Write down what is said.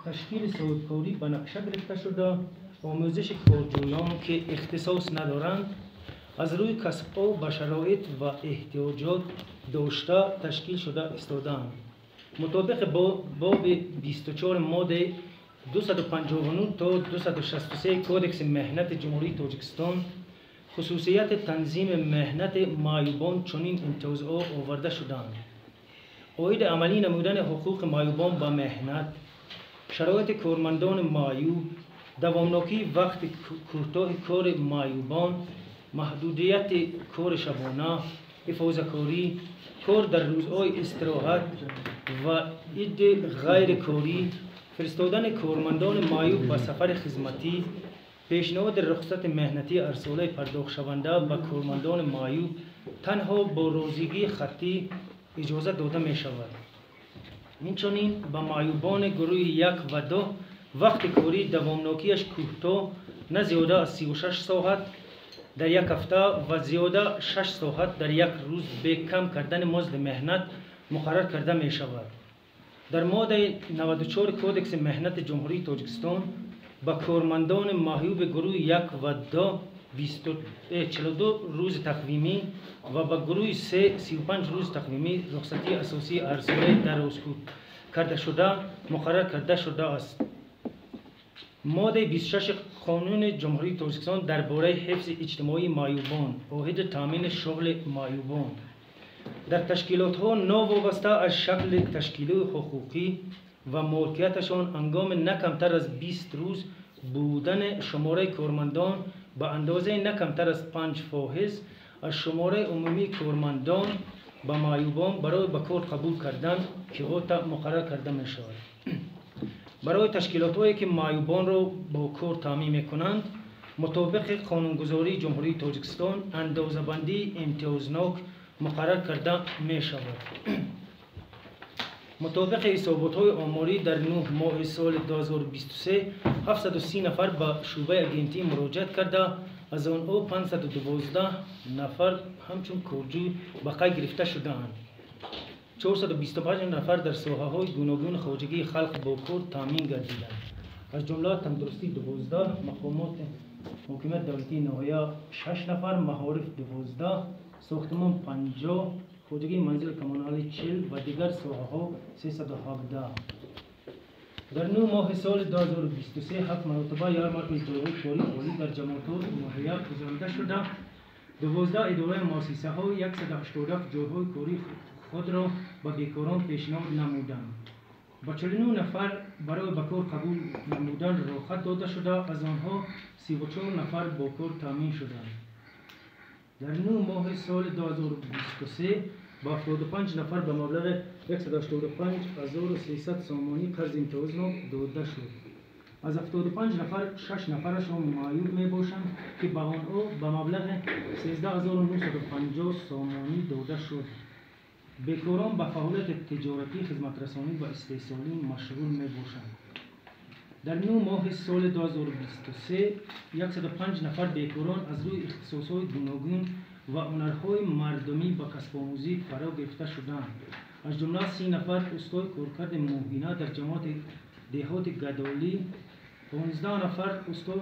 ташкили соҳибкорӣ ба нақша гирифта шуда, омӯзиши корҷӯён, ки ихтисос надоранд, аз рӯи касбҳо ба шароит ва эҳтиёҷот дошта ташкил шуда истодаанд. Мутобиқи боби 24 моддаи 259 то 263 Кодекси меҳнати Ҷумҳурии Тоҷикистон, хусусияти танзими меҳнати маъюбон чунин имтиёзҳо оварда шудаанд: оиди амалӣ намудани ҳуқуқи маъюбон ба меҳнат, шароити кормандони маъюб, давомнокии вақти кӯтоҳи кори маъюбон, маҳдудияти кори шабона, ҳифозакорӣ, кор дар рӯзҳои истироҳат ва иди ғайрикорӣ, фиристодани кормандони маъюб ба сафари хизматӣ, пешниҳоди рухсати меҳнатии ҳарсолаи пардохтшаванда ба кормандони маъюб танҳо бо розигии хаттӣ иҷоза дода мешавад. Инчунин ба маъюбони гурӯҳи 1 ва 2 вақти кории давомнокиаш кӯтоҳ, на зиёда аз 36 соат дар як ҳафта ва зиёда 6 соат дар як рӯз бе кам кардани музди меҳнат муқаррар карда мешавад. Дар моддаи 94 Кодекси меҳнати Ҷумҳурии Тоҷикистон ба кормандони маъюби гурӯҳи 1 ва 2 42 рӯзи тақвимӣ ва ба гурӯҳи 3 35 рӯзи тақвимӣ рухсатии асосии ҳарсолаи дарозкӯ кардашуда муқаррар карда шудааст. Моддаи 26 Қонуни Ҷумҳурии Тоҷикистон дар бораи ҳифзи иҷтимоии маъюбон оиди таъмини шуғли маъюбон дар ташкилотҳо новобаста аз шакли ташкилию ҳуқуқӣ ва моликияташон ҳангоми на камтар аз 20 рӯз будани шумораи кормандон ба андозаи на камтар аз 5% аз шумораи умумии кормандон ба маъюбон барои ба кор қабул кардан квота муқаррар карда мешавад. Барои ташкилотҳое, ки маъюбонро бо кор таъмин мекунанд, мутобиқи қонунгузории Ҷумҳурии Тоҷикистон андозабандии имтиёзнок муқаррар карда мешавад. Мутобиқи ҳисоботҳои оморӣ, дар 9 моҳи соли 2023 730 нафар ба шӯъбаи агентӣ муроҷиат карда, аз онҳо 512 нафар ҳамчун корҷӯй ба қайд гирифта шудаанд. 425 нафар дар соҳаҳои гуногуни хоҷагии халқ бо кор таъмин гардиданд, аз ҷумла тандурустӣ 12, мақомоти ҳокимияти давлатии ноҳия 6 нафар, маориф 12, сохтмон 50, хоҷагии манзили коммуналӣ 40 ва дигар соҳаҳо 317. Дар 9 моҳи соли 2023 ҳафт маротиба ярмаркаи ҷойҳои кории холӣ дар ҷамоатҳои ноҳия гузаронида шуда, 12 идораи муассисаҳо 187 ҷойҳои кории худро ба бекорон пешниҳод намуданд. Ба 49 нафар барои ба кор қабул намудан роҳхат дода шуда, аз онҳо 34 нафар бо кор таъмин шуданд. Дар 9 моҳи соли 2023 ба 75 нафар ба маблағи 185 300 сомонӣ қарзи имтиёзнок дода шуд. Аз 75 нафар 6 нафарашон маъюб мебошанд, ки ба онҳо ба маблағи 13 950 сомонӣ дода шуд. Бекорон ба фаъолияти тиҷоратӣ, хизматрасонӣ ва истеҳсолӣ машғул мебошанд. Дар 9 моҳи соли 2023 105 нафар бекорон аз рӯи ихтисосҳои гуногун ва ҳунарҳои мардумӣ ба касбомӯзӣ фаро гирифта шуданд. Аз ҷумла 30 нафар устои коркарди моҳина дар ҷамоати деҳоти Гадолӣ, 15 нафар устои